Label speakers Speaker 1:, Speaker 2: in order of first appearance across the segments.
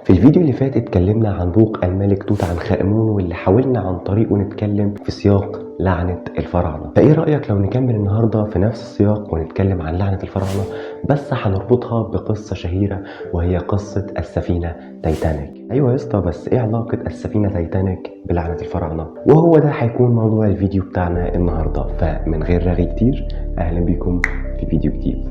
Speaker 1: في الفيديو اللي فات اتكلمنا عن بوق الملك توت عنخ آمون، واللي حاولنا عن طريقه نتكلم في سياق لعنة الفراعنة. فايه رأيك لو نكمل النهاردة في نفس السياق ونتكلم عن لعنة الفراعنة، بس هنربطها بقصة شهيرة وهي قصة السفينة تايتانيك. ايوه يا اسطى، بس ايه علاقة السفينة تايتانيك بلعنة الفراعنة؟ وهو ده هيكون موضوع الفيديو بتاعنا النهاردة. فمن غير رغي كتير، اهلا بيكم في فيديو جديد.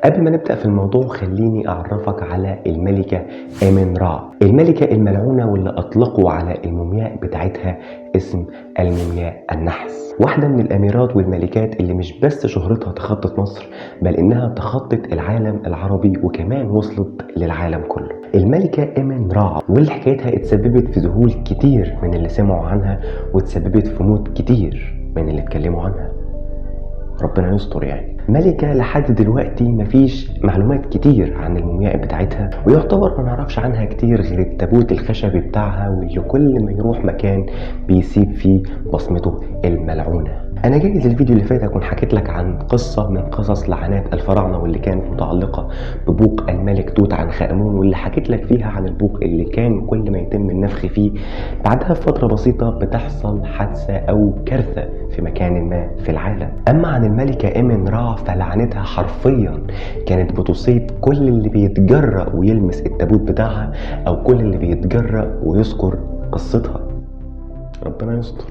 Speaker 1: قبل ما نبدأ في الموضوع خليني أعرفك على الملكة آمن رع، الملكة الملعونة واللي أطلقوا على المومياء بتاعتها اسم المومياء النحس. واحدة من الأميرات والملكات اللي مش بس شهرتها تخطت مصر، بل إنها تخطت العالم العربي وكمان وصلت للعالم كله. الملكة آمن رع واللي حكايتها اتسببت في ذهول كتير من اللي سمعوا عنها، واتسببت في موت كتير من اللي اتكلموا عنها. ربنا يستر يعني. ملكة لحد دلوقتي مفيش معلومات كتير عن المومياء بتاعتها، ويعتبر ما نعرفش عنها كتير غير التابوت الخشبي بتاعها، واللي كل ما يروح مكان بيسيب فيه بصمته الملعونة. انا جايز الفيديو اللي فات اكون حكيت لك عن قصة من قصص لعنات الفراعنة، واللي كانت متعلقة ببوق الملك توت عنخ آمون، واللي حكيت لك فيها عن البوق اللي كان كل ما يتم النفخ فيه بعدها بفترة بسيطة بتحصل حادثة او كارثة في مكان ما في العالم. اما عن الملكة آمن رع فلعنتها حرفيا كانت بتصيب كل اللي بيتجرأ ويلمس التابوت بتاعها، او كل اللي بيتجرأ ويذكر قصتها. ربنا يستر.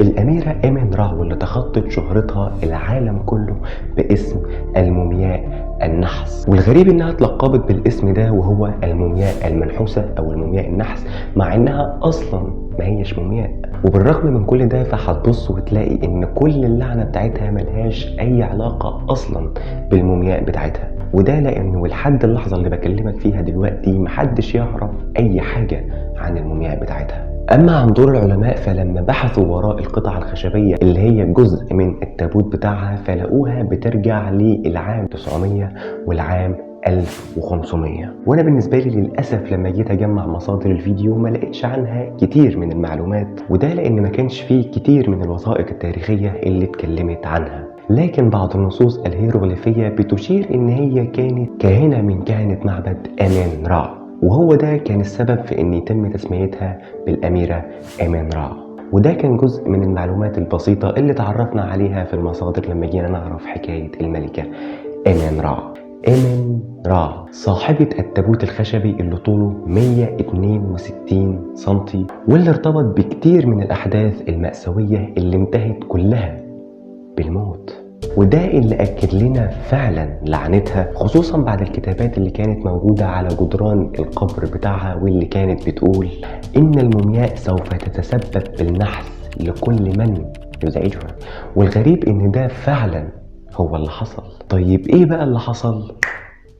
Speaker 1: الأميرة آمن رع واللي تخطت شهرتها العالم كله باسم المومياء النحس، والغريب انها اتلقبت بالاسم ده وهو المومياء المنحوسة او المومياء النحس، مع انها اصلا ما هيش مومياء. وبالرغم من كل ده فهتبص وتلاقي ان كل اللعنة بتاعتها ملهاش اي علاقة اصلا بالمومياء بتاعتها، وده لانه لحد اللحظة اللي بكلمك فيها دلوقتي محدش يعرف اي حاجة عن المومياء بتاعتها. أما عن دور العلماء فلما بحثوا وراء القطع الخشبية اللي هي جزء من التابوت بتاعها فلقوها بترجع للعام 900 والعام 1500. وأنا بالنسبة لي للأسف لما جيت أجمع مصادر الفيديو ما لقيتش عنها كتير من المعلومات، وده لأن ما كانش فيه كتير من الوثائق التاريخية اللي اتكلمت عنها. لكن بعض النصوص الهيروغليفية بتشير إن هي كانت كاهنة من كهنة معبد آمن رع، وهو ده كان السبب في ان يتم تسميتها بالأميرة آمن رع. وده كان جزء من المعلومات البسيطة اللي تعرفنا عليها في المصادر لما جينا نعرف حكاية الملكة آمن رع. آمن رع صاحبة التابوت الخشبي اللي طوله 162 سنتي، واللي ارتبط بكتير من الأحداث المأساوية اللي انتهت كلها بالموت، وده اللي أكد لنا فعلا لعنتها، خصوصا بعد الكتابات اللي كانت موجودة على جدران القبر بتاعها، واللي كانت بتقول إن المومياء سوف تتسبب بالنحس لكل من يزعجها. والغريب إن ده فعلا هو اللي حصل. طيب إيه بقى اللي حصل؟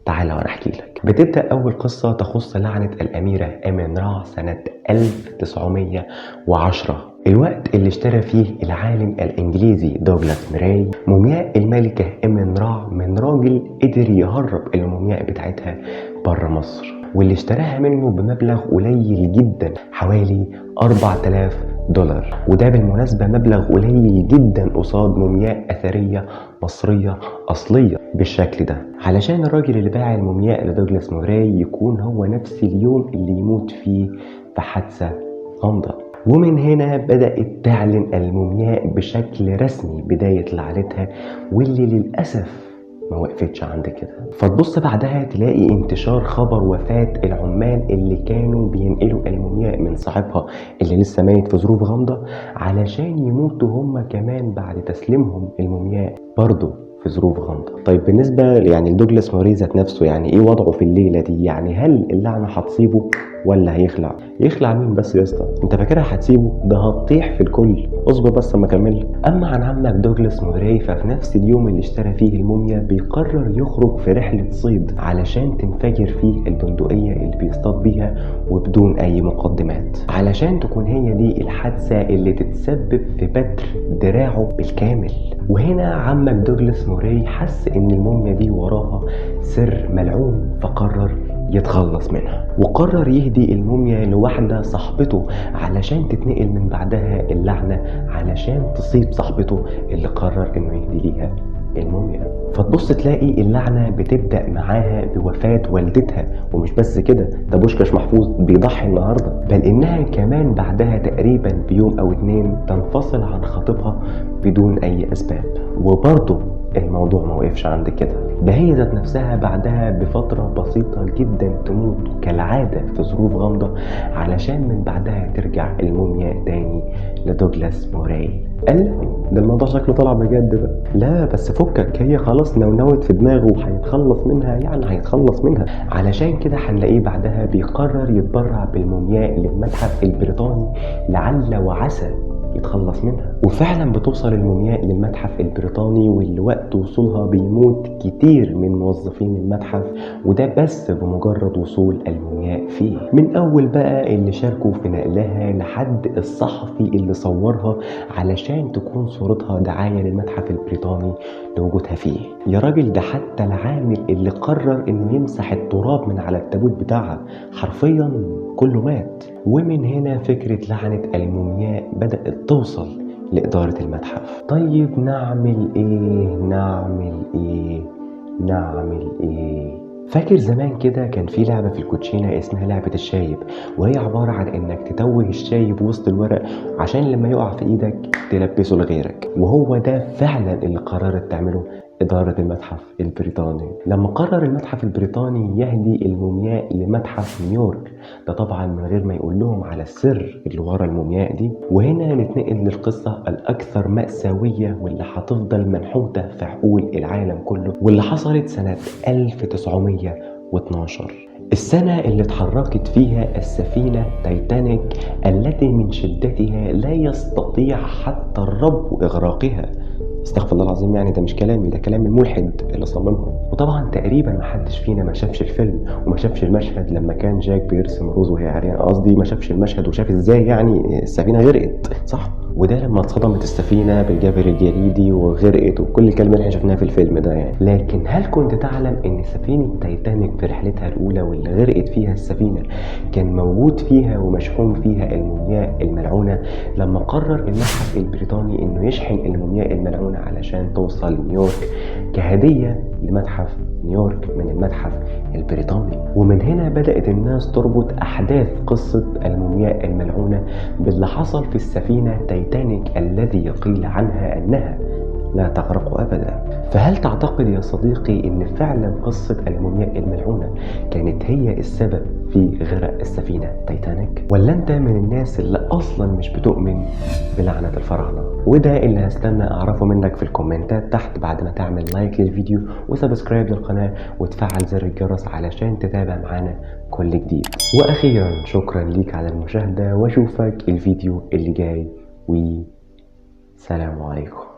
Speaker 1: تعالى وأنا أحكي لك. بتبدأ أول قصة تخص لعنة الأميرة آمن رع سنة 1910، الوقت اللي اشترى فيه العالم الإنجليزي دوغلاس ميراي مومياء الملكة آمن رع من راجل قدر يهرب المومياء بتاعتها بره مصر، واللي اشتراها منه بمبلغ قليل جدا حوالي $4000، وده بالمناسبة مبلغ قليل جدا قصاد مومياء أثرية مصرية أصلية بالشكل ده، علشان الراجل اللي باع المومياء لدوغلاس ميراي يكون هو نفس اليوم اللي يموت فيه في حادثة غامضة. ومن هنا بدأت تعلن المومياء بشكل رسمي بداية لعنتها، واللي للأسف ما وقفتش عند كده. فتبص بعدها تلاقي انتشار خبر وفاة العمال اللي كانوا بينقلوا المومياء من صاحبها اللي لسه ميت في ظروف غامضة، علشان يموتوا هم كمان بعد تسليمهم المومياء برضه في ظروف غامضة. طيب بالنسبة يعني لدوجلاس موري ذات نفسه، يعني ايه وضعه في الليلة دي؟ يعني هل اللعنة هتصيبه ولا هيخلع؟ يخلع مين بس يا اسطى؟ انت فاكرها هتسيبه؟ ده هتطيح في الكل، اصبر بس اما اكمل. اما عن عمك دوجلاس موراي ففي نفس اليوم اللي اشترى فيه الموميا بيقرر يخرج في رحلة صيد علشان تنفجر فيه البندقية اللي بيصطاد بيها وبدون اي مقدمات، علشان تكون هي دي الحادثة اللي تتسبب في بتر دراعه بالكامل. وهنا عمك دوجلاس موراي حس ان الموميا دي وراها سر ملعون، فقرر يتخلص منها، وقرر يهدي الموميا لواحدة صاحبته علشان تتنقل من بعدها اللعنة علشان تصيب صاحبته اللي قرر انه يهدي ليها الموميا. فتبص تلاقي اللعنة بتبدأ معاها بوفاة والدتها، ومش بس كده، ده بوشكاش محفوظ بيضحي النهاردة، بل إنها كمان بعدها تقريبا بيوم أو 2 تنفصل عن خطيبها بدون أي أسباب. وبرضه الموضوع ما وقفش عند كده، ده هي ذات نفسها بعدها بفترة بسيطة جدا تموت كالعادة في ظروف غامضة، علشان من بعدها ترجع الموميا تاني لدوجلاس موراي. قال ده الموضوع شكله طلع بجد بقى. لا بس فكك، هي خلاص نونوت في دماغه وهيتخلص منها، يعني هيتخلص منها. علشان كده هنلاقيه بعدها بيقرر يتبرع بالمومياء للمتحف البريطاني لعل وعسى يتخلص منها. وفعلا بتوصل المومياء للمتحف البريطاني، واللي وقت وصولها بيموت كتير من موظفين المتحف، وده بس بمجرد وصول المومياء فيه، من اول بقى اللي شاركوا في نقلها لحد الصحفي اللي صورها علشان تكون صورتها دعاية للمتحف البريطاني لوجودها فيه. يا راجل ده حتى العامل اللي قرر انه يمسح التراب من على التابوت بتاعها حرفيا كله مات. ومن هنا فكرة لعنة المومياء بدأت توصل لإدارة المتحف. طيب نعمل إيه؟ نعمل إيه؟ نعمل إيه؟ فاكر زمان كده كان في لعبة في الكوتشينة اسمها لعبة الشايب، وهي عبارة عن انك تتوه الشايب وسط الورق عشان لما يقع في ايدك تلبسه لغيرك، وهو ده فعلا اللي قررت تعمله إدارة المتحف البريطاني لما قرر المتحف البريطاني يهدي المومياء لمتحف نيويورك، ده طبعا من غير ما يقول لهم على السر اللي ورا المومياء دي. وهنا نتنقل للقصة الأكثر مأساوية واللي هتفضل منحوتة في عقول العالم كله، واللي حصلت سنة 1912، السنة اللي اتحركت فيها السفينة تايتانيك التي من شدتها لا يستطيع حتى الرب إغراقها. استغفر الله العظيم، يعني ده مش كلامي، ده كلام الملحد اللي صممها. وطبعا تقريبا ما حدش فينا ما شافش الفيلم وما شافش المشهد لما كان جاك بيرسم روز وهي عريانه، قصدي ما شافش المشهد وشاف ازاي يعني السفينة غرقت، صح؟ وده لما اتصدمت السفينة بالجبل الجليدي وغرقت وكل الكلام اللي احنا شفناه في الفيلم ده يعني. لكن هل كنت تعلم ان سفينة تايتانيك في رحلتها الاولى واللي غرقت فيها السفينة كان موجود فيها ومشحون فيها المومياء الملعونة؟ لما قرر المتحف البريطاني انه يشحن المومياء الملعونة علشان توصل نيويورك كهدية لمتحف نيويورك من المتحف البريطاني. ومن هنا بدأت الناس تربط أحداث قصة المومياء الملعونة باللي حصل في السفينة تايتانيك الذي يقيل عنها أنها لا تغرق أبدا. فهل تعتقد يا صديقي أن فعلا قصة المومياء الملعونة كانت هي السبب في غرق السفينة تايتانيك؟ ولا أنت من الناس اللي أصلا مش بتؤمن بلعنة الفراعنة؟ وده اللي هستنى أعرفه منك في الكومنتات تحت بعد ما تعمل like للفيديو و subscribe للقناة وتفعل زر الجرس علشان تتابع معانا كل جديد. وأخيرا شكرا ليك على المشاهدة، وأشوفك الفيديو اللي جاي، وسلام عليكم.